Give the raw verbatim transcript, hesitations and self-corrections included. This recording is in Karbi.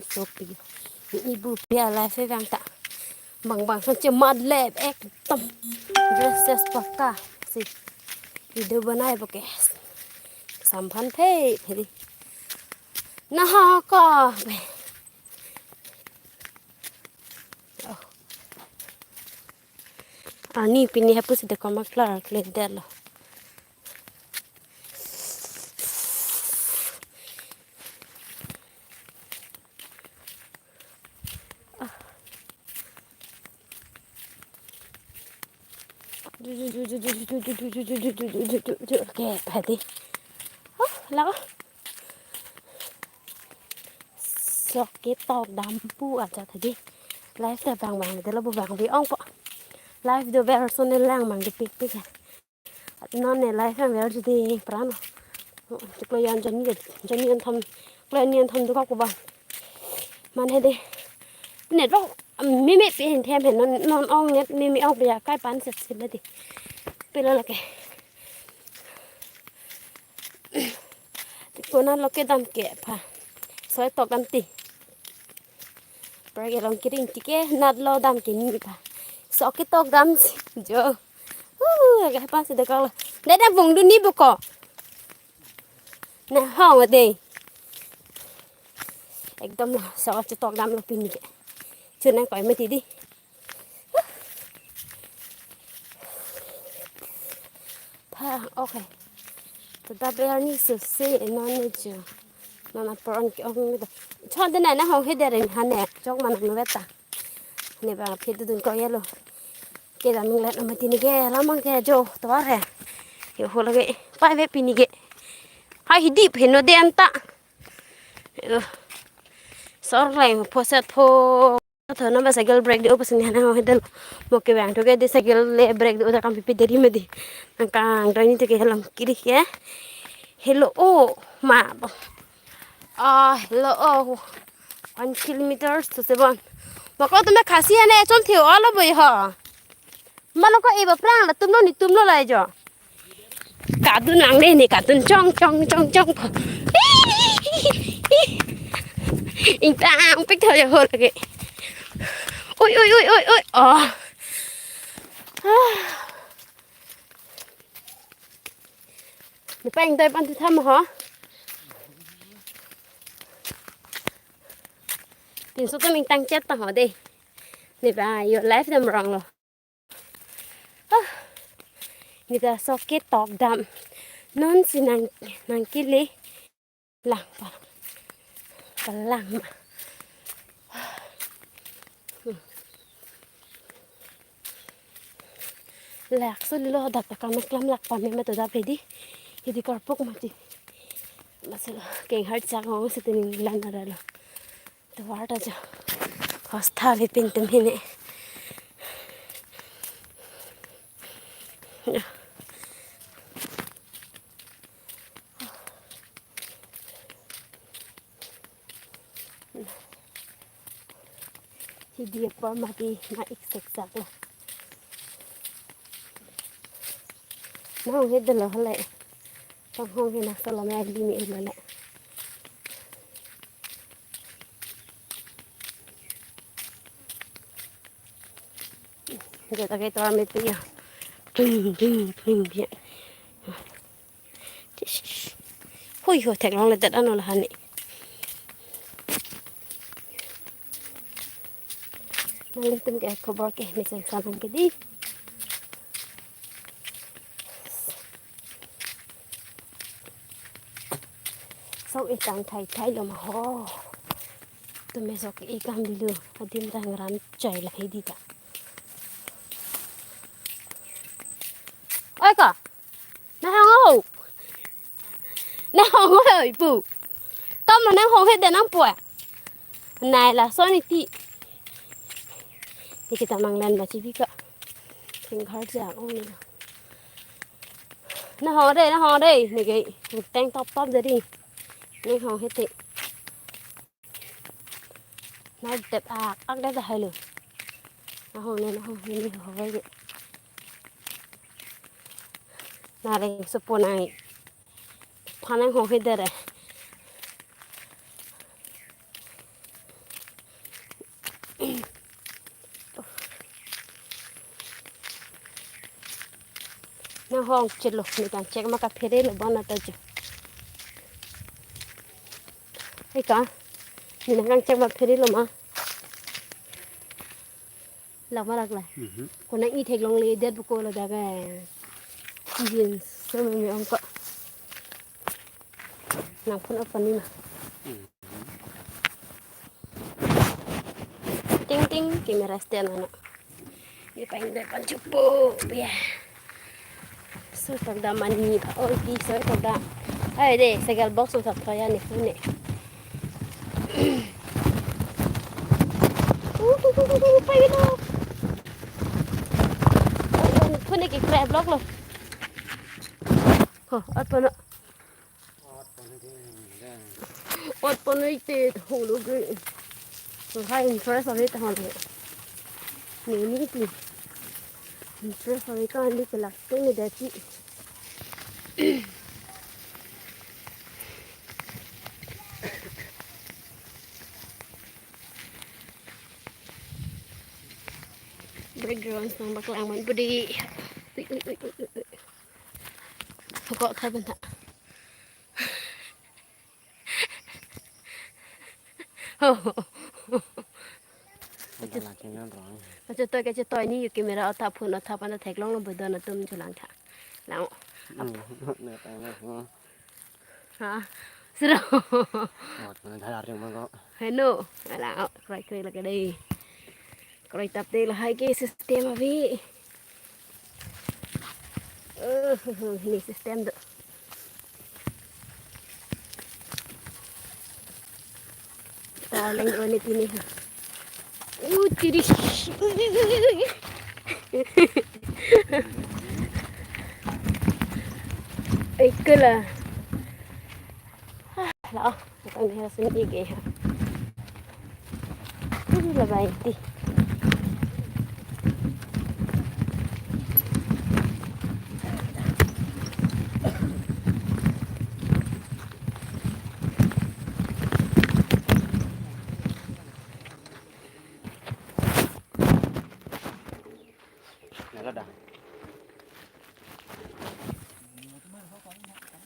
Sopi. Ibu pia life vang ta. Bang bang sang chemat lep ekdom. Dresses pakka. Si. Video banai bo ke. Samphan phe phe di. Nahok ko. Oh. Arni pini hapu si de komak klar kledetlo. Ke pha di. Oh, la. Sok ketok dampo aja tadi. Life ta bang bang de lo bu bang bi ong po. Life do ver so ne lang mang de pik pik. Non ne life ang ver jodi pran. Chiklo yan jani jani an tham. Klo yan tham do ka ko ba. Man he de. Net bang mimi pi hin them he non non ong net mimi ong pia kai pan set set le di. Pilo lake. Kona lo kedam ke pha. Soi tok dam ti. Pura ke long kiring ti ke nat lo dam ke ni pha. Sok ketok dam si jo. Uh, agak pasi dekak lo. Dada bung dun ni buko. Nahong de. Ekdom lo sok ketok dam lo pini ke. Chunang koi mati di. Pha, okay. Tata ber ni suse non ne jo. Non apor an ke ong ni ta. Chon de na nahong he de ren hane. Chok manang no beta. Ne ba phi dun ko yelo. Ke da minglet nama tini ke lamang ke jo tovar he. Yo ho lage. Pai ve pini ke. Hai hidi phe no de anta. Yo. Sor lai pho set pho. Tho namba cycle brake di opo sini hana ho hedel. Mo ke bang to ke di cycle le brake di udah kam pipi dari medi. Nang kang doi ni to ke helong kiri ke. Hello o ma. Ah, hello o. One kilometer to seven. Mako tum khasi hane chom theo alo boi ho. Malo ko eba prang latum lo nitum lo lai jo. Kadun lang le ni kadun chong chong chong chong. Ingtang pik tho ya ho lagi. Oi oi oi oi oi. Oh. Ah. Ni pang doi pan tu tham ho. Pinso ta mingtang chet ta ho de. Ni ba your life dam rong lo. Ah, ni ta sok ketok dam. Non si nang nang kili lang pa. Palang ma. Lak so lilo dak ta kam klam lak pa me ma to da pe di. Hidi karpok mati. Masalo keng har chak hong si tini lan ara lo. Tovar ta jo. Hostel ipin tum hini. Hidi apor mati ma ik sek sak lo. Nahong he dolo hale. Nahong he na solo me agli mi ilo le. Jota ke tor me tu ya. Ping ping ping ping. Hui ho theklong le dat ano lahani. Nangtum ke khobor ke mesen sanang ke di. Sok itang thai thai lo ma ho. Tum me sok ikam dilu. Adim rang ram chai la hidi ta. Oi ka. Nahong o. Nahong o pu. Tom lo nahong he de nang pua. Nai la so ni ti. Ni kita mang dan ba chibi ka. King khar ja ong ni. Nahong de, nahong de. Ni ke teng top top jadi. Nahong he te. Nang tep ak ak de hai lo. Nahong ne nahong ne ni ho vai de. Na reng supo nai. Phanang ho he de re. Hong chelo, ne kangchek ma kaphere lo bon ata jo. Eka, ne kangchek ma phere lo ma. Lak ma lak la. Mhm. Konat-i theklongle det buko ladak ke. Jin so meme ong ko. Nang phun apani ma. Mhm. Ting ting, camera stand ano. Ini paling depan cupu ya. So tagda mani ba. Oh, di so tagda. Ay de, segal box so tagda ya ni phun ne. Uh, uh, uh, uh, pa ilo. Oh, oh, phun ne ki kre block lo. Ho, at pa na. Ot pon ite holo ke. Hai interest ave ta holo. Ni ni ti. Interest ave ka ni ke lak te ni dati. Background sang baklang man budi. Ui, ui, ui, ui, ui, ui. Kok kha bentha. Kache-, kachetoi, kachetoi ni yu camera othap phun othap ana theklong lo bodon atum chulang tha. Lang. Hmm, ne tang ne, hmm. Ha. Siro. Ot, mana dhar ring mangko. Heno. Lang, kroi kroi lake dei. Kroi tap dei lahai ke system ave. Eh, ini system do. Darling, ini tini ha. Uh, tiri. Ai, kala. Ah, la, oh, bukan dia sendiri ke. Ini lah baik ti.